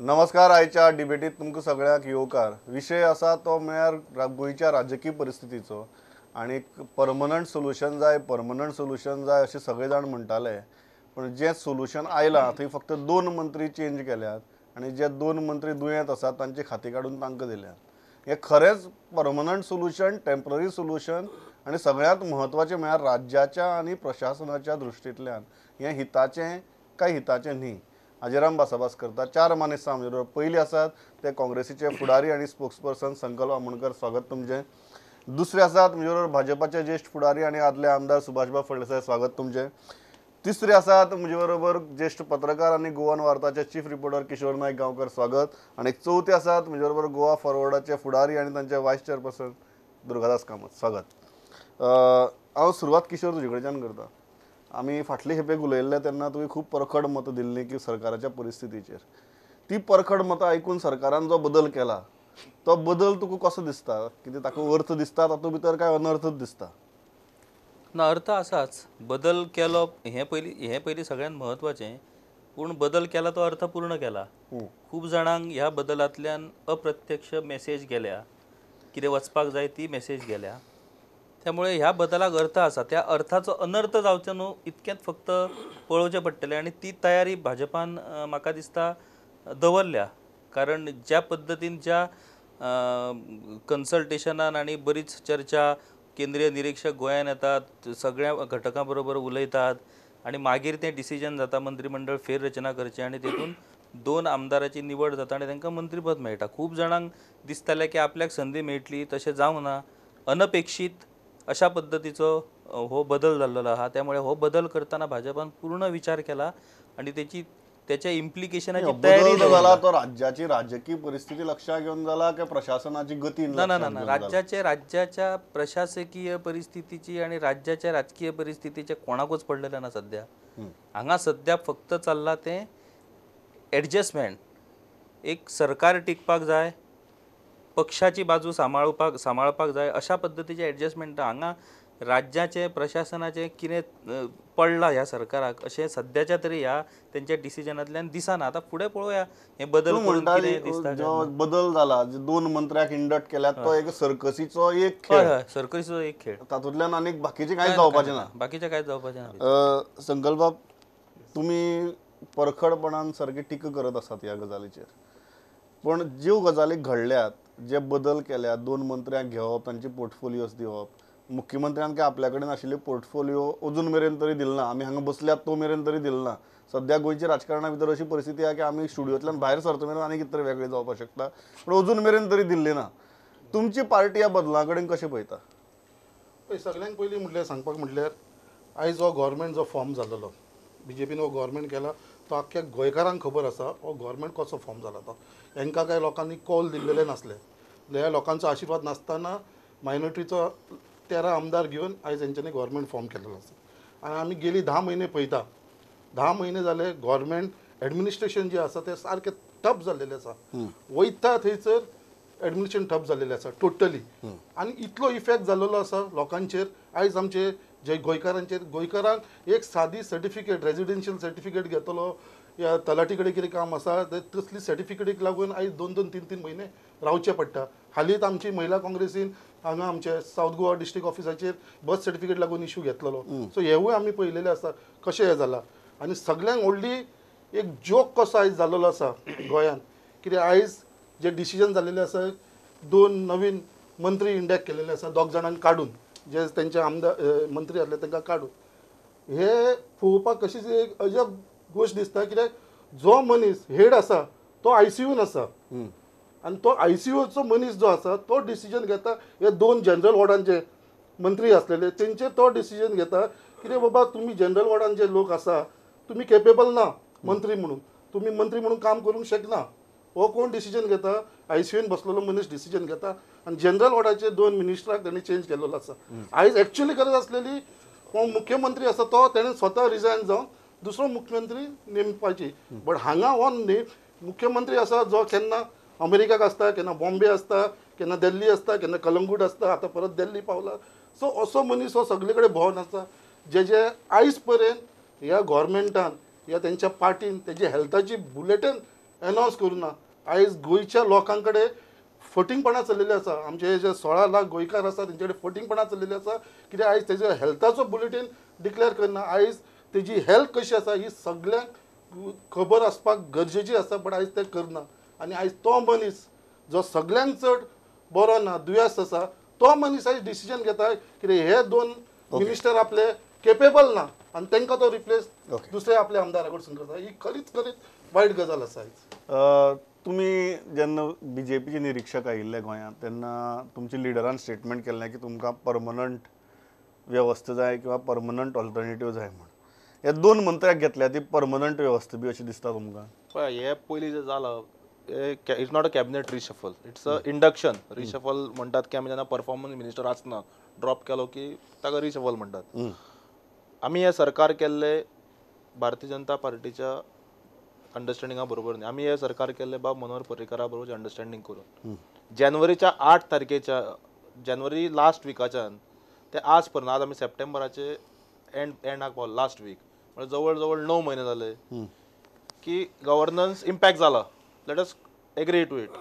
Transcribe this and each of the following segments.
नमस्कार. आयच्या डिबेटीत तुमकां सगळ्यांक येवकार. विशय आसा तो म्हळ्यार गोंयच्या राजकीय परिस्थितीचो आनी परमनंट सोल्युशन जाय, परमनंट सोल्युशन जाय अशें सगळे जाण म्हणटाले, पूण जें सोल्युशन आयलां थंय फक्त 2 मंत्री चेंज केल्यात आनी जे 2 मंत्री दुयेंत आसात तांची खाती काडून तांकां दिल्यात. हें खरेंच परमनंट सोल्युशन, टेंपररी सोल्युशन आनी सगळ्यांत म्हत्वाचें म्हळ्यार राज्याच्या आनी प्रशासनाच्या दृश्टींतल्यान हें हिताचें काय हिताचें न्ही हाजेर आमी भासाभास करता. 4 मानेस्त आमचे बरोबर. पयलीं आसात ते काँग्रेसीचे फुडारी आनी स्पोक्सपर्सन संकल्प आमोणकर, स्वागत तुमचें. दुसरे आसात म्हजे बरोबर भाजपाचे ज्येश्ठ फुडारी आनी आदले आमदार सुभाषबाब फळदेसाय, स्वागत तुमचें. तिसरे आसात म्हजे बरोबर ज्येश्ठ पत्रकार आनी गोवन वार्ताचे चीफ रिपोर्टर किशोर नायक गांवकर, स्वागत. आनी चवथे आसात म्हजे बरोबर गोवा फॉरवर्डाचे फुडारी आनी तांचे वायस चेअरपर्सन दुर्गादास कामत, स्वागत. हांव सुरवात किशोर तुजे कडच्यान करता. आमी फाटले खेपेक उलयल्ले तेन्ना तुवें खूब परखड मतां दिल्लीं की सरकाराच्या परिस्थितीचेर, ती परखड मतां आयकून सरकारान जो बदल केला तो बदल तुका कसो दिसता? कितें ताका अर्थ दिसता तातूंत भितर काय अनर्थच दिसता? ना, अर्थ आसाच. बदल केलो हें पयलीं सगळ्यांत म्हत्वाचें, पूण बदल केला तो अर्थ पूर्ण केला. खूब जाणांक ह्या बदलांतल्यान अप्रत्यक्ष मेसेज गेल्या, कितें वचपाक जाय ती मेसेज गेल्या, त्यामुळे ह्या बदलाक अर्थ आसा. त्या अर्थाचो अनर्थ जावचो न्हू इतकेंच फक्त पळोवचें पडटलें आनी ती तयारी भाजपान म्हाका दिसता दवरल्या. कारण ज्या पद्दतीन ज्या कन्सल्टेशनान आनी बरीच चर्चा, केंद्रीय निरीक्षक गोंयान येतात, सगळ्या घटकां बरोबर उलयतात आनी मागीर तें डिसिजन जाता मंत्रीमंडळ फेररचना करची आनी तेतून 2 आमदाराची निवड जाता आनी तांकां मंत्रीपद मेळटा. खूब जाणांक दिसतालें की आपल्याक संदी मेळटली, तशें जावंक ना. अनपेक्षीत अशा पद्दतीचो हो बदल जाल्लो आहा. त्यामुळे हो बदल करताना भाजपान पूर्ण विचार केला आनी त्याच्या इम्प्लिकेशनाची तयारी जाला. तो राज्याची राजकीय परिस्थिती लक्षात घेऊन जाला की प्रशासनाची गती? ना ना ना, राज्याच्या प्रशासकीय परिस्थितीची आणि राज्याच्या राजकीय परिस्थितीचे कोणाकूच पडलेले ना सध्या. हांगा सध्या फक्त चल्ला तें एडजस्टमेंट. एक सरकार टिकपाक जाय, पक्षाची बाजू सांबाळपाक जाय, अशा पद्दतीचे एडजस्टमेंट. हांगा राज्याचे प्रशासनाचे कितें पडलां ह्या सरकाराक अशें सद्याच्या तरी ह्या तेंच्या डिसिजनांतल्यान दिसना. आतां फुडें पळोवया हे बदल करून कितें दिसता. जो बदल जाला, 2 मंत्र्याक इंडक्ट केल्यात, तो एक सर्कसीचो एक खेळ. हय, सर्कसीचो एक खेळ, तातूंतल्यान आनीक बाकीचें कांयच जावपाचें ना. बाकीचें कांयच जावपाचें ना. संकल्प, तुमी परखडपणान सारकी टिका करत आसात ह्या गजालीचेर, पूण ज्यो गजाली घडल्यात, जे बदल केल्यात, 2 मंत्र्यांक घेवप, तांची पोर्टफोलियोज दिवप, मुख्यमंत्र्यान काय आपल्या कडेन आशिल्ले पोर्टफोलियो अजून मेरेन तरी दिल ना, आमी हांगा बसल्यात तो मेरेन तरी दिल ना. सद्या गोंयच्या राजकारणा भितर अशी परिस्थिती आहा की आमी स्टुडियोंतल्यान भायर सरता मेरेन आनी कितें तरी वेगळें जावपाक शकता, पूण अजून मेरेन तरी दिल्ली ना. तुमची पार्टी ह्या बदला कडेन कशें पळयता? पळय, सगळ्यांक पयलीं म्हटल्यार सांगपाक म्हटल्यार आयज हो गव्हर्मेंट जो फॉर्म जाल्लो, बीजेपीन हो गव्हर्मेंट केला, तो आख्ख्या गोंयकारांक खबर आसा हो गव्हर्मेंट कसो फॉर्म जाला तो. हेंकां कांय लोकांनी कॉल दिल्लेले नासले, ह्या लोकांचो आशिर्वाद नासतना मायनॉरिटीचो 13 आमदार घेवन आयज हेंच्यांनी गव्हर्मेंट फॉर्म केलेलो आसा. आनी आमी गेली 10 म्हयने पळयता, 10 म्हयने जाले गव्हर्मेंट एडमिनिस्ट्रेशन जें आसा तें सारकें ठप जाल्लेलें आसा. वयता थंयसर एडमिनिस्ट्रेशन ठप जाल्लेलें आसा टोटली. आनी इतलो इफेक्ट जाल्लो आसा लोकांचेर. आयज आमचे जे गोंयकारांचेर, गोंयकारांक एक सादी सर्टिफिकेट, रेजिडेन्शियल सर्टिफिकेट घेतलो या तलाठी कडेन कितें काम आसा तसली सर्टिफिकेटीक लागून आयज 2-2, 3-3 म्हयने रावचें पडटा. हालींच आमची महिला काँग्रेसीन हांगा आमचे सावथ गोवा डिस्ट्रिक्ट ऑफिसाचेर बर्थ सर्टिफिकेट लागून इशू घेतलेलो. सो हेवूय आमी पळयलेलें आसा कशें हें जालां. आनी सगळ्यांक व्हडली एक जोक कसो आयज जाल्लो आसा गोंयांत, कित्याक आयज जे डिसिजन जाल्लेलें आसा, 2 नवीन मंत्री इंडॅक्ट केलेले आसा, 2 जाणांक काडून, जे तेंचे आमदार मंत्री आसले तांकां काडून. हे पळोवपाक कशीच एक अजब गोश्ट दिसता, कित्याक जो मनीस हेड आसा तो आयसीयून आसा आनी तो आयसीयूचो मनीस जो आसा तो डिसिजन घेता. हे 2 जनरल वॉर्डांचे मंत्री आसलेले तेंचेर तो डिसिजन घेता कितें बाबा तुमी जनरल वॉर्डान जे लोक आसा तुमी केपेबल ना मंत्री म्हणून, तुमी मंत्री म्हणून काम करूंक शकना. हो कोण डिसिजन घेता? आयसीयून बसलेलो मनीस डिसिजन घेता. आनी जनरल वॉर्डाचे 2 मिनिस्टराक तेणी चेंज केल्लो आसा. आयज एक्चुअली गरज आसलेली कोण मुख्यमंत्री आसा तो तेणें स्वता रिजायन जावन दुसरो मुख्यमंत्री नेमपाची. बट हांगा हो मुख्यमंत्री आसा जो केन्ना अमेरिकाक आसता, केन्ना बॉम्बे आसता, केन्ना दिल्ली आसता, केन्ना कलंगूट आसता, आतां परत दिल्ली पावला. सो असो मनीस हो सगळे कडेन भोंवन आसा, जे आयज पर्यंत ह्या गव्हर्मेंटान या तेंच्या पार्टीन तेजी हेल्थाची बुलेटीन अनावन्स करूं ना. आयज गोंयच्या लोकां कडेन फटींगपणां चलिल्लें आसा. आमचे जे 16 लाख गोंयकार आसा तेंचे कडेन फटींगपणां चलिल्लीं आसा. कित्याक आयज तेजे हेल्थाचो बुलेटीन डिक्लेअर करना. आयज तेजी हेल्थ कशी आसा ही सगळ्यांक खबर आसपाक गरजेची आसा, बट आयज तें करना. आनी आयज तो मनीस जो सगळ्यांक चड बरो ना, दुयेंस आसा, तो मनीस आयज डिसिजन घेता कितें हे 2 मिनिस्टर आपले केपेबल ना आनी तांकां तो रिप्लेस दुसरे आपल्या आमदारा कडसून करता. ही खरीच खरीच वायट गजाल आसा आयज. तुमी जेन्ना बीजेपीचे निरीक्षक आयिल्ले गोंयांत तेन्ना तुमच्या लिडरान स्टेटमेंट केल्लें की तुमकां परमनंट वेवस्था जाय किंवा परमनंट ऑल्टरनेटीव जाय म्हूण. ह्या 2 मंत्र्याक घेतल्या ती परमनंट वेवस्था बी अशी दिसता तुमकां? पळय, हे पयलीं जें जालां it's not a cabinet reshuffle, it's a induction. Reshuffle म्हणटात की आमी जेन्ना परफॉर्मन्स मिनिस्टर आसना ड्रॉप केलो की ताका रिशफल म्हणटात. आमी हें सरकार केल्लें भारतीय जनता पार्टीच्या अंडरस्टँडिंगा बरोबर न्ही. आमी हें सरकार केल्लें बाब मनोहर पर्रीकरा बरोबर अंडरस्टँडींग करून. जानेवारीच्या 8 तारखेच्या, जानेवारी लास्ट विकाच्यान ते आज पर्यंत, आज आमी सप्टेंबराचे एंडाक पावले, लास्ट वीक म्हणजे जवळ जवळ 9 म्हयने जाले की गव्हर्नन्स इम्पॅक्ट जाला. Let us agree to it.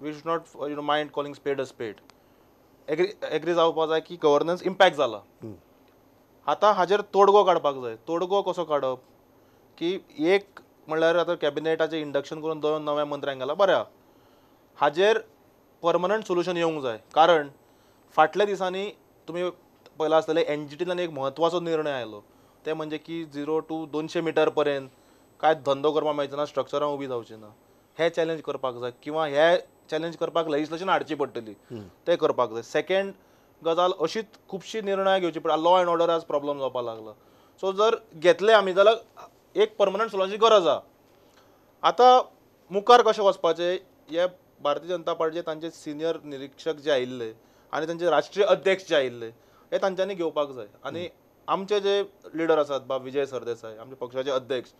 We should not you know mind calling spade a spade. Agree जावपा जाय की गव्हर्नन्स इम्पॅक्ट जाला. आतां हाजेर तोडगो काडपाक जाय. तोडगो कसो काडप की एक म्हणल्यार आतां कॅबिनेटाचें इंडक्शन करून 2 नव्या मंत्र्यांक घाला, बरें आहा. हाजेर परमनंट सोल्युशन येवंक जाय. कारण फाटल्या दिसांनी तुमी पळयलां आसतलें एनजीटींतल्यान एक म्हत्वाचो निर्णय आयलो, ते म्हणजे की 0 to 200 metre पर्यंत कांय धंदो करपाक मेळचो ना, स्ट्रक्चरां उबी जावची ना. हे चॅलेंज करपाक जाय किंवा हे चॅलेंज करपाक लेजिस्लेशन हाडची पडटली, तें करपाक जाय. सेकेंड गजाल, अशीच खुबशी निर्णय घेवची पडटा. लॉ एंड ऑर्डर आज प्रॉब्लम जावपाक लागला. सो जर घेतले आमी जाल्यार एक परमनंट सोल्युशनाची गरज आहा. आतां मुखार कशें वचपाचें हे भारतीय जनता पार्टीचे तांचे सिनियर निरीक्षक जे आयिल्ले आनी तांचे राष्ट्रीय अध्यक्ष जे आयिल्ले हे तांच्यांनी घेवपाक जाय. आनी आमचे जे लिडर आसात बाब विजय सरदेसाय, आमच्या पक्षाचे अध्यक्ष,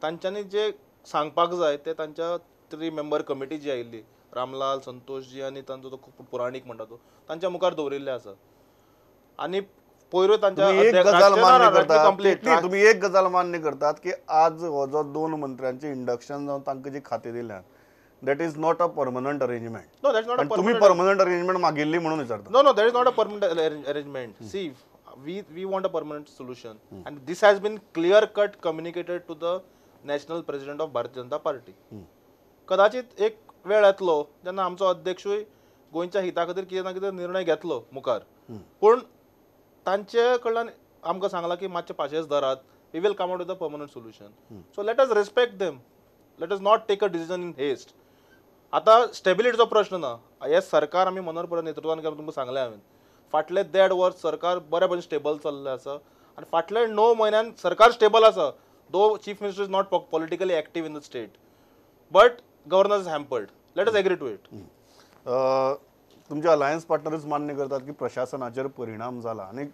तांच्यांनी जे सांगपाक जाय ते तांच्या 3 मेंबर कमिटी जी आयिल्ली, रामलाल, संतोषजी आनी तांचो तो खूब पुराणीक म्हणटा तो, तांच्या मुखार दवरिल्ले आसा. आनी पयरूय तांच्या एक गजाल मान्य करतात, तुमी एक गजाल मान्य करतात की आज हो जो 2 मंत्र्यांचे इंडक्शन जावन तांकां जी खातें दिल्यात, that is not a permanent arrangement. No, that is not a तुमी परमनंट अरेंजमेंट मागिल्ली म्हणून विचारता. No no, that is not a permanent arrangement. See, we want a permanent solution and this has been clear cut communicated to the national president of Bharatiya Janata Party. कदाचित एक वेळ येतलो जेन्ना आमचो अध्यक्षूय गोंयच्या हिता खातीर कितें ना कितें निर्णय घेतलो मुखार, पूण तांचे कडल्यान आमकां सांगलां की मातशें पाशेंस धरात, we will come out with a permanent solution. So let us respect them, let us not take a decision in haste. आतां स्टेबिलिटीचो प्रश्न ना. हें सरकार आमी मनोहर पर्रीकर नेतृत्वान केलें, तुमकां सांगलें हांवें, फाटले 1.5 वर्स सरकार बऱ्या भशेन स्टेबल चल्लें आसा आनी फाटले 9 म्हयन्यान सरकार स्टेबल आसा. Though chief minister is not politically active in the state, but governance is hampered. Let us agree to it. तुमचे अलायन्स पार्टनर्स मान्य करतात की प्रशासनाचेर परिणाम जाला आनी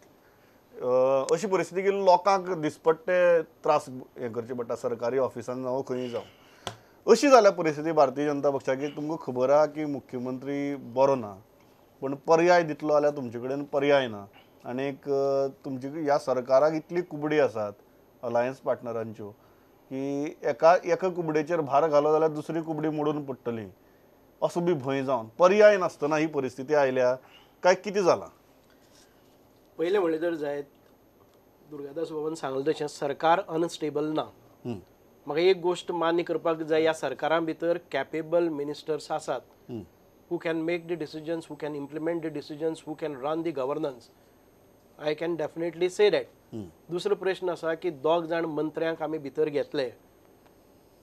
अशी परिस्थिती की लोकांक दिसपट्टे त्रास हें करचे पडटा, सरकारी ऑफिसान जावं खंय जावं. अशी जाल्या परिस्थिती भारतीय जनता पक्षाक की तुमकां खबर आहा की मुख्यमंत्री बरो ना, पूण पर्याय दितलो जाल्यार तुमचे कडेन पर्याय ना आनीक तुमचे ह्या सरकाराक इतली कुबडी आसात अलायन्स पार्टनरांच्यो की एका एका कुबडेचेर भार घालो जाल्यार दुसरी कुबडी मोडून पडटली असो बी भंय जावन पर्याय नासतना ही परिस्थिती आयल्या काय कितें जालां? पयलें म्हणलें जर जायत, दुर्गादास बाबान सांगलें तशें सरकार अनस्टेबल ना. म्हाका एक गोश्ट मान्य करपाक जाय, ह्या सरकारा भितर कॅपेबल मिनिस्टर्स आसात who can make the decisions, who can implement the decisions, who can run the governance. I can definitely say that. दुसरो प्रश्न आसा की दोग जाण मंत्र्यांक आमी भितर घेतले,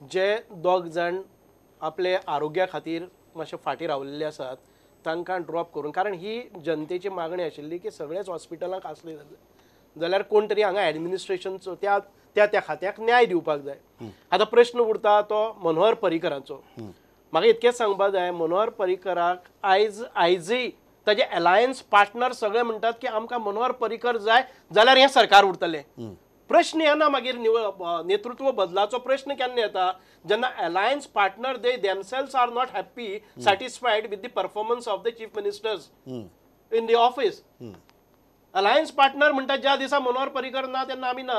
जे दोग जाण आपले आरोग्या खातीर मातशे फाटीं रावलेले आसात तांकां ड्रॉप करून, कारण ही जनतेची मागणी आशिल्ली की सगळेच हॉस्पिटलांक आसले जाल्यार कोण तरी हांगा एडमिनिस्ट्रेशनचो त्या त्या त्या खात्याक न्याय दिवपाक जाय. आतां प्रश्न उरता तो मनोहर पर्रीकराचो. म्हाका इतकेंच सांगपाक जाय, मनोहर पर्रीकराक आयज आयजय ताजे अलायन्स पार्टनर सगळे म्हणटात की आमकां मनोहर पर्रीकर जाय जाल्यार हें सरकार उरतलें. प्रश्न येना मागीर नेतृत्व बदलाचो प्रश्न केन्ना येता, जेन्ना alliance partner they themselves are not happy, satisfied with the performance of the chief ministers in the office. Alliance partner म्हणटा ज्या दिसा मनोहर पर्रीकर ना तेन्ना आमी ना.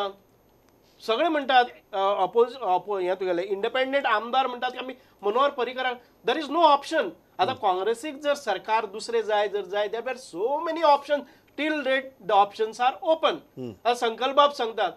सगळे म्हणटात अपोज हें तुगेलें इंडिपेंडंट आमदार म्हणटात की आमी Manohar पर्रीकराक there is no option. आतां काँग्रेसीक जर सरकार दुसरें जाय जर जाय there are so many option till date the options are open. आतां संकल्प सांगतात,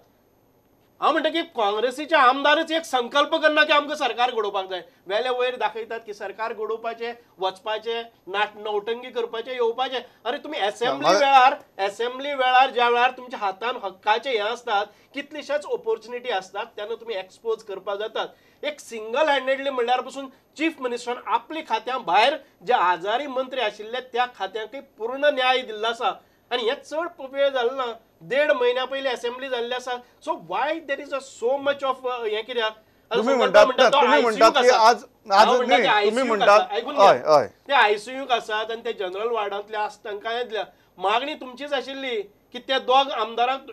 हांव म्हणटा की काँग्रेसीचे आमदारच एक संकल्प करना की आमकां सरकार घडोवपाक जाय. वेले वयर दाखयतात की सरकार घडोवपाचें, वचपाचें, नौटंकी करपाचें, येवपाचें. अरे तुमी एसेंब्ली वेळार ज्या वेळार तुमच्या हातान हक्काचे हें आसतात, कितलीश्याच ऑपॉर्च्युनिटी आसतात, तेन्ना तुमी एक्सपोज करपाक जातात. एक सिंगल हँडेडली म्हणल्यार पसून चीफ मिनिस्टरान आपली खात्यां भायर जे आजारी मंत्री आशिल्ले त्या खात्यांकय पूर्ण न्याय दिल्लो आसा. आनी हें चड वेळ जालो ना, 1.5 म्हयन्या पयलीं असेंब्ली जाल्ली आसा. So why there is a so much of हें कित्याक? ते आयसीयूक आसात आनी ते जनरल वार्डांतले आसा, तांकां हें दिल्या. मागणी तुमचीच आशिल्ली की त्या दोग आमदारांक,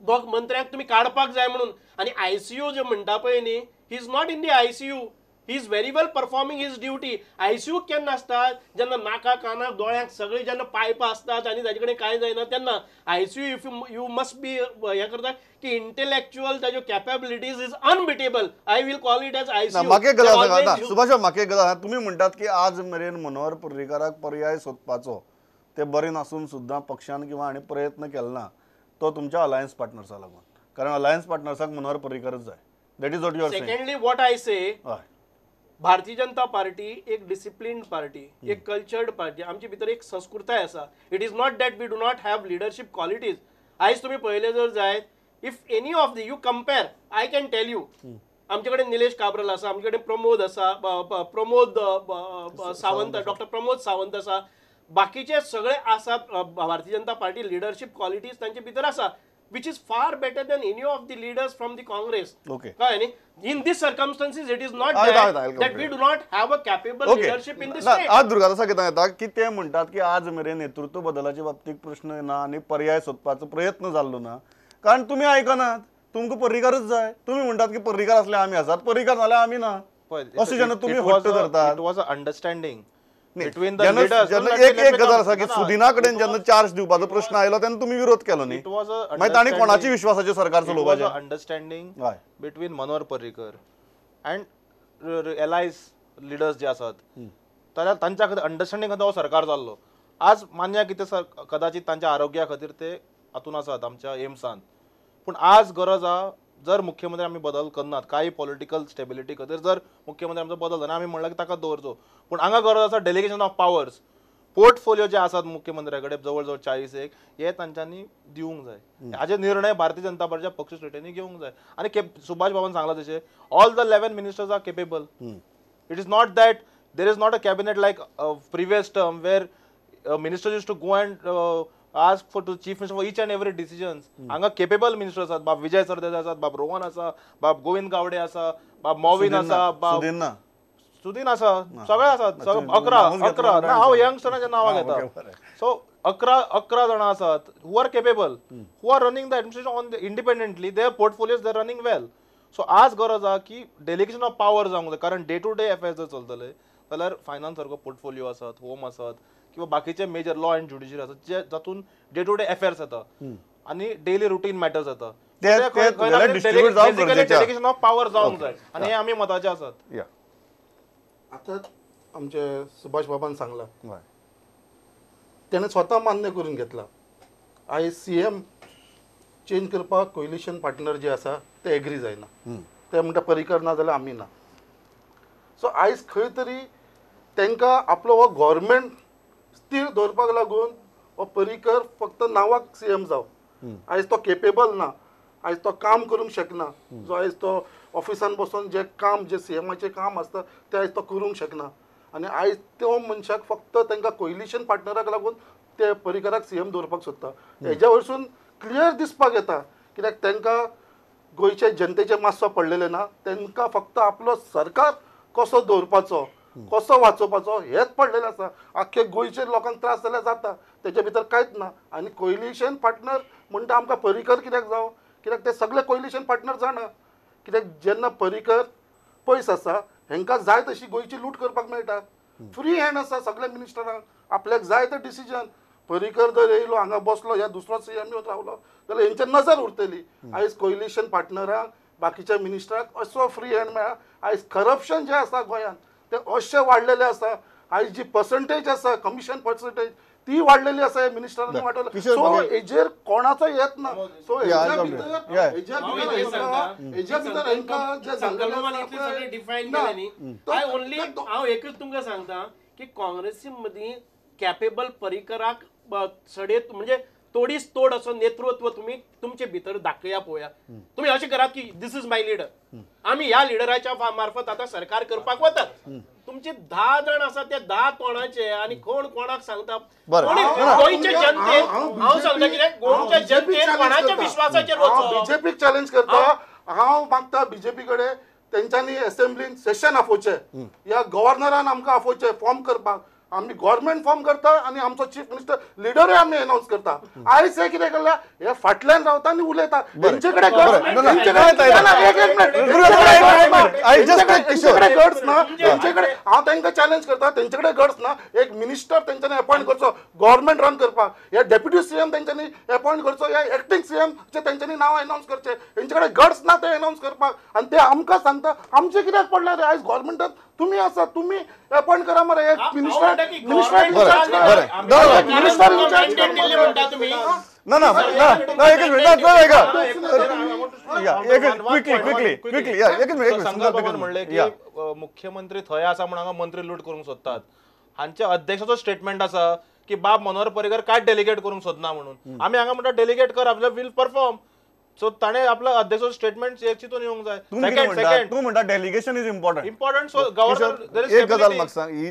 दोग मंत्र्यांक तुमी काडपाक जाय म्हणून. आनी आयसीयू जे म्हणटा पळय न्ही, he is not in the ICU, he is very well performing his duty. ICU केन्ना आसतात? जेन्ना नाका, कानाक, दोळ्यांक सगळीं जेन्ना पायपां आसतात आनी ताजे कडेन कांय जायना तेन्ना ICU. If you must be हें करता की intellectual ताज्यो capabilities is unbeatable. I will call it as ICU. म्हाका एक गजाल सांगा सुभाष, म्हाका एक गजाल, तुमी म्हणटात की आज मेरेन मनोहर पर्रीकाराक पर्याय सोदपाचो ते बरे नासून सुद्दां पक्षान किंवा आनी प्रयत्न केलो ना, तो तुमच्या अलायन्स पार्टनर्सा लागून, कारण अलायन्स पार्टनर्साक मनोहर पर्रीकारच जाय. That is what you are saying. Secondly what I say, Bharatiya Janata Party एक डिसिप्लिन्ड पार्टी, एक कल्चर्ड पार्टी, आमचे भितर एक संस्कृताय आसा. It is not that we do not have leadership qualities. आयज तुमी पळयलें जर जायत, if any of the you compare, I can tell you, आमचे कडेन निलेश काब्राल आसा, आमचे कडेन प्रमोद आसा, प्रमोद सावंत, डॉक्टर प्रमोद सावंत आसा, बाकीचे सगळे आसा. Bharatiya Janata Party leadership qualities तांचे भितर आसा, which is far better than any of the leaders from the Congress. Okay. In these circumstances, it is not that we do not have a capable leadership in the state. आज दुर्गादासा कितें येता की ते म्हणटात की आज मेरेन नेतृत्व बदलाचे बाबतीत प्रश्न ना आनी पर्याय सोदपाचो प्रयत्न जाल्लो ना, कारण तुमी आयकनात, तुमकां पर्रीकारच जाय. तुमी म्हणटात की पर्रीकार असले आमी आसात, पर्रीकार जाल्यार आमी ना, अशें जेन्ना तुमी हट्ट धरतात. It was a understanding between the leaders. एक एक गजाल आसा की सुदिना कडेन जेन्ना चार्ज दिवपाचो प्रश्न आयलो तेन्ना तुमी विरोध केलो न्ही, मागीर तांणी कोणाची विश्वासाचेर सरकार चलोवपाचें? Understanding between Manohar Parrikar and allies leaders जे आसात जाल्यार तांच्या खातीर अंडरस्टँडींग खातीर हो सरकार जाल्लो. आज मान्य कितें कदाचित तांच्या आरोग्या खातीर ते हातून आसात आमच्या एम्सान, पूण आज गरज आहा जर मुख्यमंत्री आमी बदल करनात काही पॉलिटिकल स्टेबिलिटी खातीर जर मुख्यमंत्री आमचो बदल जाना आमी म्हणलां की ताका दवरचो, पूण हांगा गरज आसा डेलिगेशन ऑफ पावर्स. पोर्टफोलियो जे आसात मुख्यमंत्र्या कडेन जवळ जवळ 40 एक हे तांच्यांनी दिवंक जाय. हाजे निर्णय भारतीय जनता पार्टीच्या पक्षश्रेष्ठींनी घेवंक जाय. आनी सुभाष बाबान सांगलां तशें all the 11 ministers are capable. It is not that there is not a cabinet like previous term where ministers used to go and ask for to chief minister for each and every decisions. हांगा capable minister आसात, बाब विजय सरदेसाय आसात, बाब रोहन आसा, बाब गोविंद गावडे आसा, बाब मॉविन आसा, बाब सुदीन आसा, सगळे आसात. 11 ना हांव यंगस्टरांच्या नांवां घेता. सो 11 जाणां आसात who are capable, who are running the administration on independently, their portfolios they are running well. So आज गरज आहा की डेलिगेशन ऑफ पावर जावंक जाय, कारण डे टू डे अफेर्स जर चलतले जाल्यार फायनान्स सारको पोर्टफोलियो आसात, होम आसात किंवा बाकीचे मेजर लॉ अँड ज्युडिशरी आसात जे जातून डे टू डे अफेर्स येता आनी डेली रुटीन मॅटर्स येता. डेलिगेशन ऑफ पावर जावंक जाय आनी हे आमी मताचे आसात. आतां आमचे सुभाष बाबान सांगलां, तेणें स्वता मान्य करून घेतलां आयज सी एम चेंज करपाक कोयलिशन पार्टनर जे आसा ते एग्री जायना, ते म्हणटा पर्रीकर ना जाल्यार आमी ना. सो आयज खंय तरी तांकां आपलो हो गव्हर्मेंट स्थिर दवरपाक लागून हो पर्रीकर फक्त नांवाक सी एम जावं, आयज तो केपेबल ना, आयज तो काम करूंक शकना. जो आयज तो ऑफिसान बसून जे काम जे सी एमाचें काम आसता तें आयज तो करूंक शकना. आनी आयज त्यो मनशाक फक्त तांकां कोयलिशन पार्टनराक लागून ते पर्रीकराक सी एम दवरपाक सोदता. हेज्या वयरसून क्लियर दिसपाक येता कित्याक तांकां गोंयचे जनतेचें मातसो पडलेलें ना, तांकां फक्त आपलो सरकार कसो दवरपाचो कसो वाचोवपाचो हेच पडलेलें आसा. आख्खे गोंयचे लोकांक त्रास जाल्यार जाता, तेजे भितर कांयच ना. आनी कोयलिशन पार्टनर म्हणटा आमकां पर्रीकर कित्याक जावं, कित्याक ते सगळे कोयलिशन पार्टनर जाणा, कित्याक जेन्ना पर्रीकर पयस आसा हेंकां जाय तशी गोंयची लूट करपाक मेळटा. फ्री हँड आसा सगळ्या मिनिस्टरांक, आपल्याक जाय ते डिसिजन. पर्रीकर जर येयलो हांगा बसलो ह्या दुसरो सीएम येवन रावलो जाल्यार हेंचेर नजर उरतली. आयज कोयलिशन पार्टनरांक बाकीच्या मिनिस्टराक असो फ्री हँड मेळ्ळा. आयज करप्शन जें आसा गोंयांत तें अशें वाडलेलें आसा. आयज जी पर्संटेज आसा कमिशन पर्संटेज ती वाडलेली आसा ह्या मिनिस्टरांनी वाडयला. सो हेजेर कोणाचो येत ना. सो हेज्या भितर हेंकां जे सगळें डिफायन केलें न्ही. I only हांव एकूच तुमकां सांगता की काँग्रेसी मदीं कॅपेबल पर्रीकराक सडेत म्हणजे तोडीस तोड असो नेतृत्व तुमी तुमचे भितर दाखया पळोवया. तुमी अशें करात की this is my leader, आमी ह्या लिडराच्या मार्फत आतां सरकार करपाक वतात. तुमचे 10 जाण आसा ते 10 तोंडाचे आनी कोण कोणाक सांगता. गोंयचे जनतेन हांव सांगता कितें, गोंयच्या जनतेन कोणाच्या विश्वासाचेर वचप. बीजेपीक चॅलेंज करता हांव, मागता बीजेपी कडेन तेंच्यांनी असेंब्लीन सेशन आफोवचें या गव्हर्नरान आमकां आफोवचें फॉर्म करपाक. आमी गव्हर्मेंट फॉर्म करता आनी आमचो चीफ मिनिस्टर लिडरूय आमी अनाउन्स करता. आयज हे कितें केलां, हे फाटल्यान रावता आनी उलयता. हेंचे कडेन गट्स ना, हेंचे कडेन हांव तांकां चॅलेंज करता, तेंचे कडेन गट्स ना. एक मिनिस्टर तेंच्यांनी अपॉयंट करचो गव्हर्मेंट रन करपाक, या डेप्युटी सीएम तेंच्यांनी अपॉयंट करचो, या एक्टींग सीएमचे तेंच्यांनी नांव अनाउन्स करचें. हेंचे कडेन गट्स ना ते अनाउन्स करपाक आनी ते आमकां सांगता आमचें कित्याक पडलें रे. आयज गव्हर्मेंटान तुमी आसा, तुमी अपॉयंट करा मरे एक मिनिस्टर. ना ना ना एकच मिनिट क्विकली एकच मिनिट. संकल्पमान म्हणलें की मुख्यमंत्री थंय आसा म्हूण हांगा मंत्री लूट करूंक सोदतात. हांच्या अध्यक्षाचो स्टेटमेंट आसा की बाब मनोहर पर्रीकर काय डेलिगेट करूंक सोदना म्हणून. आमी हांगा म्हणटा डेलिगेट कर, आपल्या will perform. सो ताणें आपलो अध्यक्षाचो स्टेटमेंट चिंतून येवंक जाय. तूं म्हणटा delegation is important important. So governor एक गजाल म्हाका सांग, ही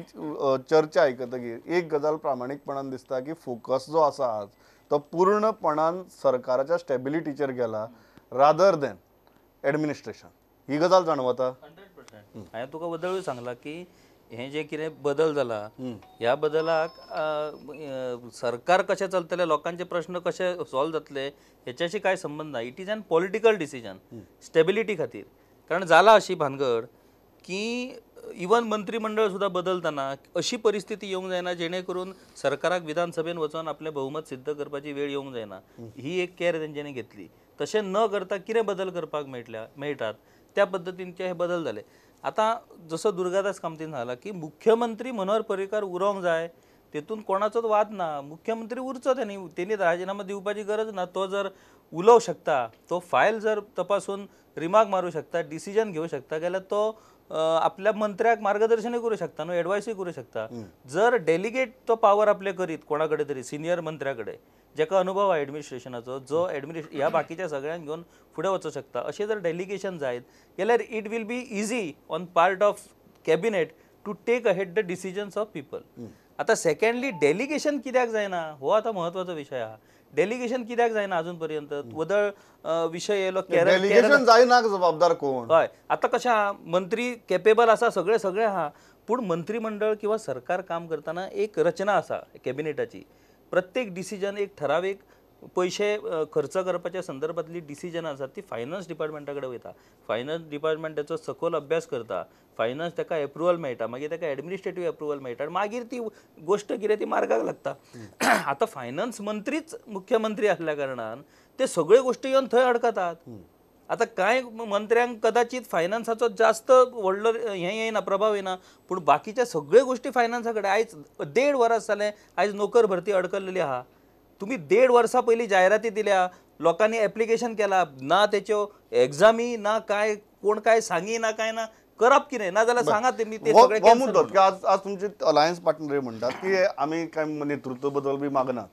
चर्चा आयकतकीर एक गजाल प्रामाणीकपणान दिसता की फोकस जो आसा आज तो पूर्णपणान सरकाराच्या स्टेबिलिटीचेर गेला रादर दॅन एडमिनिस्ट्रेशन. ही गजाल जाणवता 100%. हांवें तुका वदळूय सांगलां की हे जे कितें बदल जाला ह्या बदलाक सरकार कशें चलतलें, लोकांचे प्रश्न कशे सॉल्व जातले हेच्याशी कांय संबंद ना. It is an political decision stability खातीर. कारण जाला अशी भानगड की इवन मंत्रिमंडळ सुद्दां बदलतना अशी परिस्थिती येवंक जायना जेणे करून सरकाराक विधानसभेन वचून आपलें बहुमत सिद्ध करपाची वेळ येवंक जायना. ही एक केर तेंच्यांनी घेतली. तशें न करता कितें बदल करपाक मेळटात त्या पद्दतीनचे हे बदल जाले. आतां जसो दुर्गादास कामतीन सांगला की मुख्यमंत्री मनोहर पर्रीकर उरोंक जाय, तेतून कोणाचोच वाद ना. मुख्यमंत्री उरचो, तेणी तेणी राजिनामा दिवपाची गरज ना. तो जर उलोवंक शकता, तो फायल जर तपासून रिमार्क मारूं शकता, डिसिजन घेवंक शकता जाल्यार तो आपल्या मंत्र्याक मार्गदर्शनूय करूं शकता न्हू, एडवायसूय करूं शकता. जर डेलिगेट तो पावर आपले करीत कोणा कडेन तरी सिनियर मंत्र्या कडेन जेका अनुभव आहा एडमिनिस्ट्रेशनाचो, जो ह्या बाकीच्या सगळ्यांक घेवन फुडें वचूंक शकता, अशें जर डेलिगेशन जायत जाल्यार it will be easy on part of cabinet to take ahead the decisions of people. आतां सेकंडली डेलिगेशन कित्याक जायना हो आतां म्हत्वाचो विशय आहा. डेलिगेशन कित्याक जायना अजून पर्यंत वदळ विशय येयलो. डेलिगेशन जायना जबाबदार कोण? हय, आतां कशें आहा, मंत्री केपेबल आसा, सगळें सगळें आहा, पूण मंत्रीमंडळ किंवा सरकार काम करतना एक रचना आसा कॅबिनेटाची. प्रत्येक डिसिजन एक ठरावीक पयशे खर्च करपाच्या संदर्भातली डिसिजनां आसात ती फायनान्स डिपार्टमेंटा कडेन वयता. फायनान्स डिपार्टमेंट तेचो सखोल अभ्यास करता, फायनान्स ताका एप्रुवल मेळटा, मागीर ताका एडमिनिस्ट्रेटीव एप्रुवल मेळटा आनी मागीर ती गोश्ट कितें ती मार्गाक लागता. आतां फायनान्स मंत्रीच मुख्यमंत्री आसल्या कारणान ते सगळ्यो गोश्टी येवन थंय अडकतात. आतां कांय मंत्र्यांक कदाचित फायनान्साचो जास्त व्हडलो हें येयना, प्रभाव येना, पूण बाकीच्या सगळ्यो गोश्टी फायनान्सा कडेन. आयज 1.5 वर्स जालें, आयज नोकर भरती अडकल्लेली आहा. तुमी 1.5 वर्सां पयलीं जायराती दिल्या, लोकांनी एप्लिकेशन केला ना, तेच्यो एग्जामी ना, काय कोण काय सांगी ना, काय ना, करप कितें ना जाल्यार सांगात तेमी ते सगळें हो मुद्दो की आज आज तुमचे अलायन्स पार्टनर म्हणटात की आमी काय नेतृत्व बदल बी मागनात.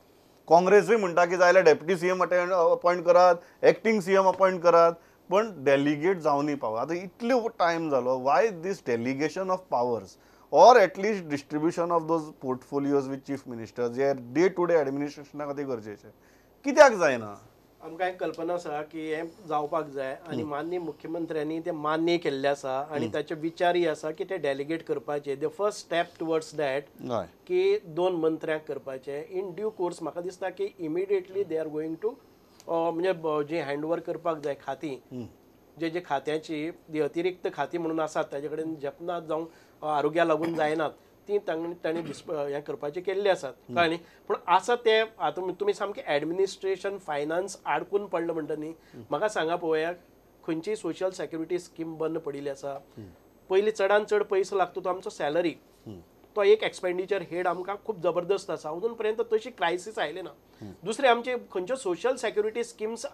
काँग्रेसूय म्हणटा की जाय जाल्यार डेप्युटी सीएम अपॉयंट करात, एक्टींग सीएम अपॉयंट करात, पण डेलिगेट जावनूय पावर. आतां इतलो टायम जालो, why this delegation of powers or at least distribution of those portfolios with chief ministers J day to day एडमिनिस्ट्रेशना खातीर गरजेचें कित्याक जायना? आमकां एक कल्पना आसा की हें जावपाक जाय आनी माननीय मुख्यमंत्र्यांनी तें मान्य केल्लें आसा आनी ताचे विचारय आसा की ते डेलिगेट करपाचे. The first step towards that की 2 मंत्र्यांक करपाचे. इन ड्यू कोर्स म्हाका दिसता की immediately they are going to म्हणजे जी हँड ओवर करपाक जाय खातीं, जे जे खात्याची जी अतिरिक्त खातीं म्हणून आसात ताजे कडेन जपनात जावं आरोग्या लागून जायनात ती तांणी हें करपाचे केल्ले आसात कळ्ळें न्ही. पूण आसा ते आतां तुमी सामकें एडमिनिस्ट्रेशन फायनान्स आडकून पडलं म्हणटा न्ही, म्हाका सांगा पळोवया खंयची सोशल सेक्युरिटी स्कीम बंद पडिल्ली आसा. पयलीं चडान चड पयसो लागता तो आमचो सॅलरी, तो एक एक्सपेंडिचर हेड आमकां खूब जबरदस्त आसा. अजून पर्यंत तशी क्रायसीस आयले ना. दुसरें आमचे खंयच्यो सोशल सेक्युरिटी स्किम्स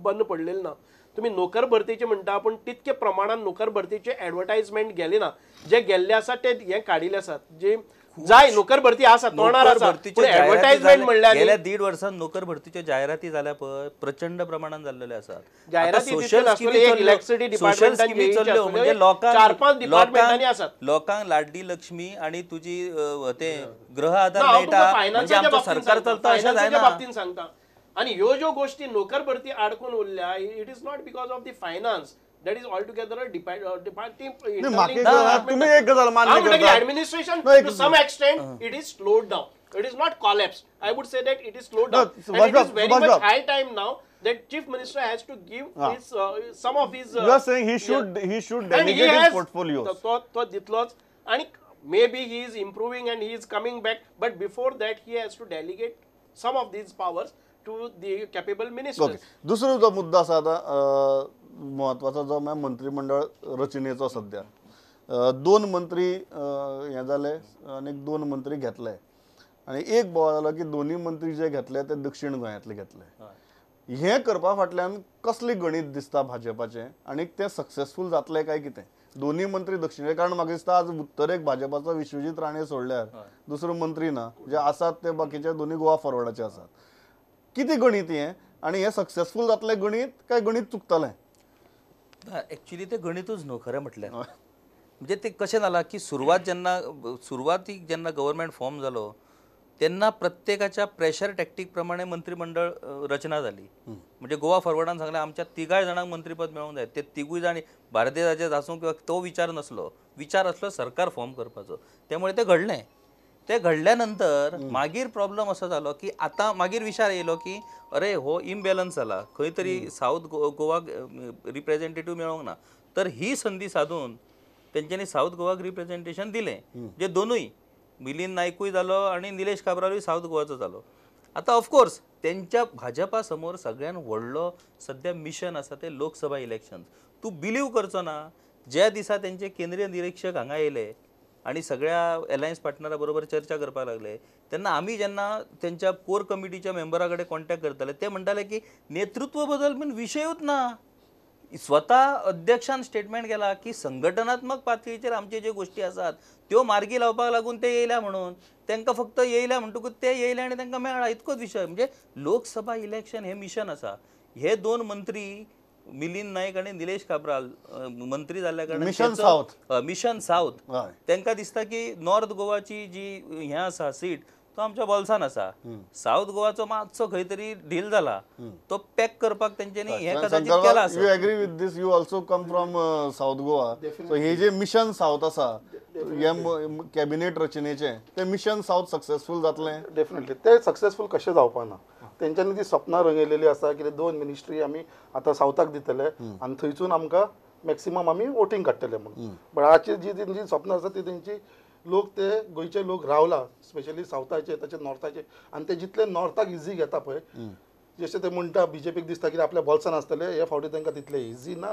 बंद पडलेले ना. तुमी नोकर भरतीचे म्हणटा पूण तितके प्रमाणान नोकर भरतीचे एडवर्टायजमेंट गेले ना, जे गेल्ले आसा ते हे काडिल्ले आसात. जे जाय नोकर भरती आसा तोंडार आसा पूण एडवर्टायजमेंट म्हणल्यार गेल्या 1.5 वर्सांत नोकर भरतीच्यो जायराती जाल्या पळय प्रचंड प्रमाणान जाल्लेल्यो आसात. जायराती इलेक्ट्रिसिटी डिपार्टमेंटान म्हणजे 4-5 डिपार्टमेंटांनी आसात. लोकांक लाडली लक्ष्मी आणि तुजी ते गृह आधार मेळटा म्हणजे आमचो सरकार चलता अशें जायना. बाबतीन सांगता आनी ह्यो ज्यो गोष्टी नोकर भरती आडकून उरल्या it is not because of the finance, that is altogether a department. Administration to some extent it is slowed down, it is not collapse. I would say that it is slowed down and it is very much high time now that chief minister has to give his some of his you are saying he should delegate his portfolios. तो दितलोच आणि maybe he is improving and he is coming back, but before that he has to delegate some of these powers to the capable ministers. दुसरो जो मुद्दो आसा आतां म्हत्वाचो जो म्हळ्यार मंत्रीमंडळ रचनेचो. सद्या 2 मंत्री हे जाले आनी 2 मंत्री घेतले आनी एक बोवाळ जालो की दोनूय मंत्री जे घेतले ते दक्षिण गोंयांतले घेतले. हें करपा फाटल्यान कसलें गणीत दिसता भाजपाचें आनी तें सक्सेसफूल जातलें काय कितें? दोनूय मंत्री दक्षिणे, कारण म्हाका दिसता आज उत्तरेक भाजपाचो विश्वजीत राणे सोडल्यार दुसरो मंत्री ना, जे आसात ते बाकीचे दोनूय गोवा फॉरवर्डाचे आसात. कितें गणीत हें आनी हें सक्सेसफूल जातलें गणीत काय गणीत चुकतलें? एक्चुअली ते गणितूच न्हू खरें म्हटल्यार. म्हणजे ते कशें जालां की सुरवातीक जेन्ना गव्हर्मेंट फॉर्म जालो तेन्ना प्रत्येकाच्या प्रेशर टॅक्टीक प्रमाणे मंत्रीमंडळ रचना जाली. म्हणजे गोवा फॉरवर्डान सांगलें आमच्या 3 जाणांक मंत्रीपद मेळोंक जाय, ते 3 जाण भारतीय आसूं किंवा तो विचार नासलो, विचार आसलो सरकार फॉर्म करपाचो, त्यामुळे ते घडलें. ते घडल्या नंतर मागीर प्रॉब्लम असो जालो की आतां मागीर विचार येयलो की अरे हो इम्बॅलन्स जाला, खंय तरी सावथ गोवाक रिप्रेझेंटेटीव मेळोंक ना, तर ही संदी साधून तेंच्यांनी सावथ गोवाक रिप्रेझेंटेशन दिलें. जे दोनूय मिलिंद नायकूय जालो आनी निलेश काब्रालूय सावथ गोवाचो जालो. आतां ऑफकोर्स तेंच्या भाजपा समोर सगळ्यान व्हडलो सद्या मिशन आसा ते लोकसभा इलेक्शन. तूं बिलीव करचो ना, ज्या दिसा तेंचे केंद्रीय निरीक्षक हांगा येयले आनी सगळ्या एलायन्स पार्टनरा बरोबर चर्चा करपाक लागले तेन्ना आमी जेन्ना तेंच्या कोर कमिटीच्या मेंबरा कडेन कॉन्टेक्ट करताले ते म्हणटाले की नेतृत्व बदल बीन विशयूच ना. स्वता अध्यक्षान स्टेटमेंट केला की संघटनात्मक पातळीचेर आमचे ज्यो गोष्टी आसात त्यो मार्गी लावपाक लागून ते येयल्या म्हणून तांकां फक्त येयल्या म्हणटकूच ते येयले आनी तांकां मेळ्ळा इतकोच विशय. म्हणजे लोकसभा इलेक्शन हे मिशन आसा. हे 2 मंत्री मिलिंद नायक आनी निलेश काब्राल मंत्री जाल्ल्या कारणान मिशन सावथ तांकां दिसता की नॉर्थ गोवाची जी हें आसा सीट तो आमच्या बोल्सान आसा, सावथ गोवाचो मातसो खंय तरी ढील जाला, तो पॅक करपाक तेंच्यांनी हें कदाचित केलां आसत. You agree with this? You also come from South Goa, so हे जे मिशन सावथ आसा हे कॅबिनेट रचनेचें तें मिशन सावथ सक्सेसफूल जातलें? डेफिनेटली ते सक्सेसफूल कशें जावपा ना. तेंच्यांनी ती सपनां रंगयलेली आसा की 2 मिनिस्ट्री आमी आतां सावथाक दितले आनी थंयसून आमकां मॅक्सिमम आमी वोटींग काडटले म्हणून. बट आजची जी तेंची सपनां आसा ती तेंची लोक ते गोंयचे लोक रावला स्पेशली सावथाचे तशें नॉर्थाचे, आनी ते जितले नॉर्थाक इजी घेता पळय जशें ते म्हणटा बीजेपीक दिसता की आपल्या बोल्सान आसतले, हे फावटी तांकां तितले इजी ना.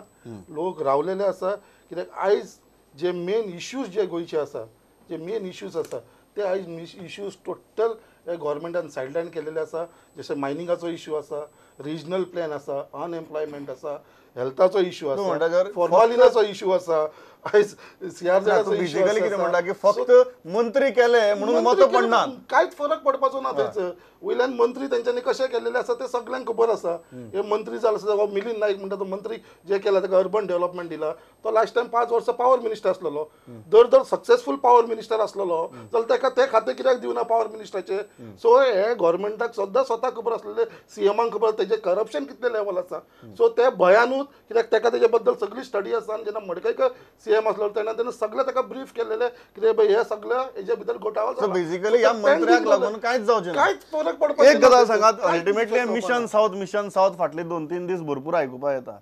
लोक रावलेले आसा कित्याक आयज जे मेन इश्यूज जे गोंयचे आसा, जे मेन इश्यूज आसा ते आयज इश्यूज टोटल हे गव्हर्मेंटान सायडलायन केलेले आसा. जशें मायनिंगाचो इश्यू आसा, रिजनल प्लॅन आसा, अनएम्प्लॉयमेंट आसा, हेल्थाचो इश्यू आसा, फॉर्मालिनाचो इश्यू आसा, आयज सीआरझेडाचो इश्यू आसा. कितें म्हणटा की फक्त मंत्री केले म्हणून मतां पडना, कांयच फरक पडपाचो ना थंयसर. वयल्यान मंत्री तेंच्यांनी कशें केलेले आसा तें सगल्यांक खबर आसा. हे मंत्री जालो आसा मिलिंद नायक म्हणटा तो मंत्री जे केला ताका अर्बन डेव्हलपमेंट दिला, तो लास्ट टायम 5 वर्सां पावर मिनिस्टर आसलेलो. जर जर सक्सेसफूल पावर मिनिस्टर आसलेलो जाल्यार ताका तें खातें कित्याक दिवना पावर मिनिस्टराचें? सो हे गव्हर्मेंटाक सद्दां स्वता खबर आसलेलें, सीएमाक खबर तेजें करप्शन कितलें लेवल आसा. सो ते भयानूच कित्याक ताका तेजे बद्दल सगळी स्टडी आसा. आनी जेन्ना मडकयकर सीएम आसलो तेन्ना तेणें सगळें ताका ब्रीफ केलेलें कितें बाय हे सगळें हेजे भितर घोटाळो जाला. बेसिकली ह्या मंत्र्याक लागून कांयच जावचें ना, कांयच फरक पडपाचें. एक गजाल सांगात, ultimately mission south mission south फाटले 2-3 दीस भरपूर आयकुपाक येता.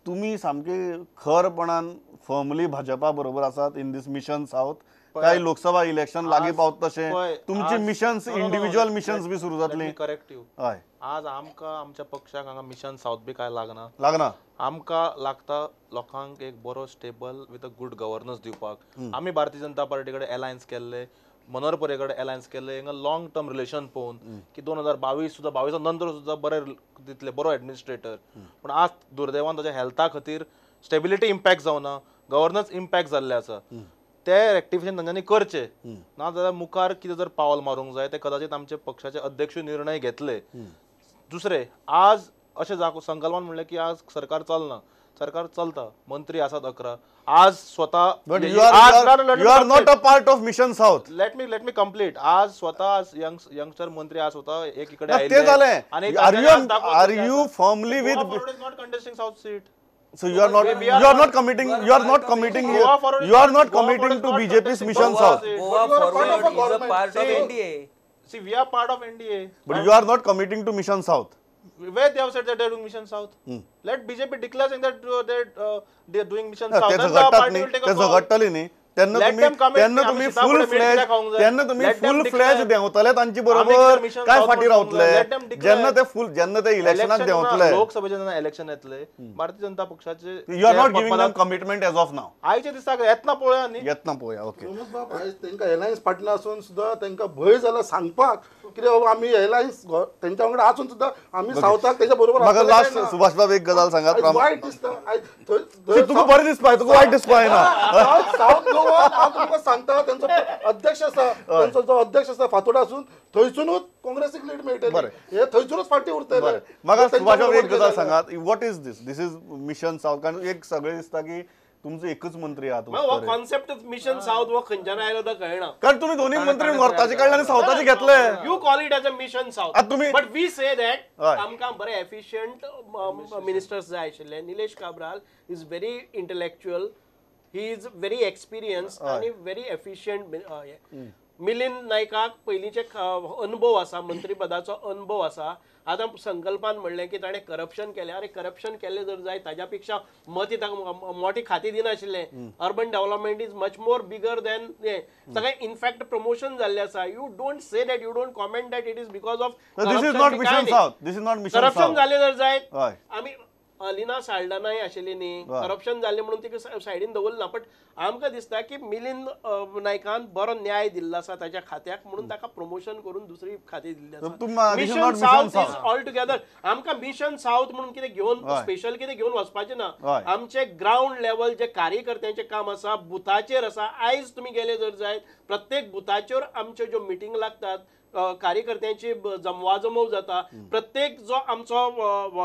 तुमी सामके खरपणान फर्मली भाजपा बरोबर आसात इन these mission south काय लोकसभा इलेक्शन लागीं पावत तशें तुमची मिशन्स, इंडिव्हिज्युअल मिशन्स बी सुरू जातली? Correct you. हय, आज आमकां आमच्या पक्षाक हांगा मिशन सावथ बी काय लागना, लागना. आमकां लागता लोकांक एक बरो stable with a good governance दिवपाक. आमी भारतीय जनता पार्टी कडेन अलायन्स केल्ले, मनोहर पर्रीकर कडेन अलायन्स केल्ले, हांगा लॉंग टर्म रिलेशन पळोवन की 2022 सुद्दां, 22 नंतर सुद्दां बरें दितले, बरो एडमिनिस्ट्रेटर. पूण आज दुर्दैवान ताच्या हेल्था खातीर स्टेबिलिटी इम्पॅक्ट जावना, गव्हर्नन्स इम्पॅक्ट जाल्लें आसा. ते रेक्टिफिकेशन तांच्यांनी करचें, ना जाल्यार मुखार कितें जर पावल मारूंक जाय ते कदाचित आमचे पक्षाचे अध्यक्ष निर्णय घेतले. दुसरें, आज अशें संकल्पान म्हणलें की आज सरकार चलना, सरकार चलता, मंत्री आसात 11. आज स्वता you are not a part of mission south. Let me complete. आज स्वता यंगस्टर मंत्री आज स्वता एकीकडे आयले. ते जालें. Are you firmly with not contesting south seat? So you are not committing to BJP's mission south. Goa Forward is a part of NDA. See, we are part of NDA. But you are not committing to mission south. Where they have said that they are doing mission south. Let BJP declare saying that they are doing mission south. Then the party will take a call. झगडटली न्ही तेन्ना तुम्ही फुल फ्लॅज, तेन्ना तुम्ही फुल फ्लॅज देंवतले तांचे बरोबर, काय फाटीं रावतले जेन्ना ते फुल, जेन्ना ते इलेक्शनाक देंवतले, लोकसभेचे जेन्ना इलेक्शन येतले, भारतीय जनता पक्षाचे you are not giving them commitment as of now. आयच्या दिसाक येतना पळोवया न्ही, येतना पळोवया. ओके, बाब, आयज तांकां एलायन्स पार्टनर आसून सुद्दां तांकां भंय जाला सांगपाक कितें बाबा आमी एलायन्स तेंच्या वांगडा आसून सुद्दां आमी सावथाक तेच्या बरोबर. म्हाका लास्ट सुभाष बाब एक गजाल सांगात, वायट दिसता तुका, बरें दिसपा, तुका वायट दिसपा येना. सावथ गोवा हांव तुमकां सांगता, तेंचो अध्यक्ष आसा, तेंचो जो अध्यक्ष आसा फातोडा आसून थंयसुनूच काँग्रेसीक लीड मेळटली, हे थंयसुनूच फाटीं उरतले. म्हाका सुभाष बाब एक गजाल सांगात, what is this? This is mission south. कारण एक सगळें दिसता की तुमचो एकच मंत्री आहा. हो कॉन्सेप्ट मिशन सावथ हो खंयच्यान आयलो तो कळना, कारण तुम्ही दोन्ही मंत्री नॉर्थाचे काडले आनी सावथाचे घेतले. You call it as a mission south, but we say that आमकां बरे एफिशियंट मिनिस्टर्स जाय आशिल्ले. Nilesh Cabral is very intellectual, he is very experience आनी व्हेरी एफिशियंट. मिलिंद नायकाक पयलींचे अनुभव आसा, मंत्रीपदाचो अनुभव आसा. आतां संकल्पान म्हणलें की ताणें करप्शन केलें. अरे करप्शन केलें जर जाय ताज्या पेक्षा मती ताका मोठी खाती दिनाशिल्लें. Urban development is much more bigger than हें. ताका इनफॅक्ट प्रमोशन जाल्लें आसा. You don't say that, you don't comment that it is because of corruption जालें जर जायत. आमी अलिना साल्डानाय आशिल्ली न्ही, करप्शन जाल्लें म्हणून तिका सायडीन दवरना. बट आमकां दिसता की मिलिंद नायकान बरो न्याय दिल्लो आसा ताच्या खात्याक, म्हणून ताका प्रमोशन करून दुसरी खाती दिल्ली आसा. Mission south is all together. आमकां मिशन सावथ म्हणून कितें घेवन स्पेशल कितें घेवन वचपाचें ना. आमचे ग्रावंड लेवल जे कार्यकर्त्यांचें काम आसा, बुथाचेर आसा. आयज तुमी गेले जर जायत प्रत्येक बुथाचेर आमच्यो ज्यो मिटींग लागतात, कार्यकर्त्यांची जमवाजमव जाता. प्रत्येक जो आमचो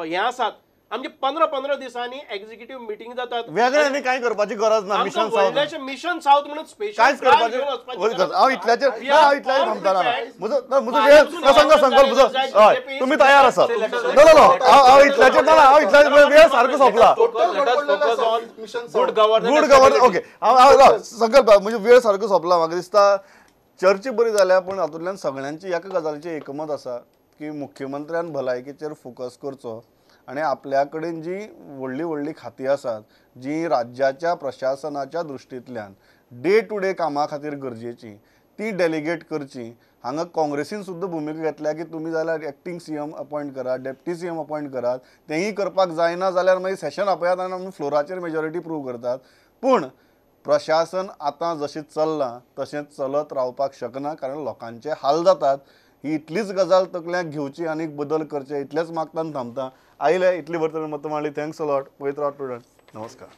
हें आसात, आमचे 15-15 दिसांनी एक्झिक्युटिव्ह मिटींग जातात. वेगळें आनी कांय करपाची गरज ना. मिशन सावथ, मिशन सावथ म्हणून स्पेशल कांयच करपाचें. हांव इतल्याचेर थांबता. म्हजो वेळ संकल्प म्हजो, हय तुमी तयार आसात. नो नो हांव इतल्याचेर ना, हांव इतल्याचेर वेळ सारको सोंपला. Good governance. Okay, हांव संकल्प म्हजो वेळ सारको सोंपला. म्हाका दिसता चर्चा बरी जाल्या, पूण हातूंतल्यान सगळ्यांची एका गजालीचें एकमत आसा की मुख्यमंत्र्यान भलायकेचेर फोकस करचो आनी आपल्या कडेन जी व्हडली व्हडली खातीं आसात, जी राज्याच्या प्रशासनाच्या दृश्टींतल्यान डे टू डे कामा खातीर गरजेची, ती डेलिगेट करची. हांगा काँग्रेसीन सुद्दां भुमिका घेतल्या की तुमी जाल्यार एक्टींग सीएम अपॉयंट करात, डेप्टी सीएम अपॉयंट करात. तेंय करपाक जायना जाल्यार मागीर सेशन आपयात आनी आमी फ्लोराचेर मेजॉरिटी प्रूव करतात. पूण प्रशासन आतां जशें चल्लां तशें चलत रावपाक शकना, कारण लोकांचे हाल जातात. ही इतलीच गजाल तकल्यांक घेवची आनी बदल करचे इतलेंच मागतान थांबता. आयले इतली बरी मतां मांडली. Thanks a lot. पळयत रावत स्टुडंट. नमस्कार.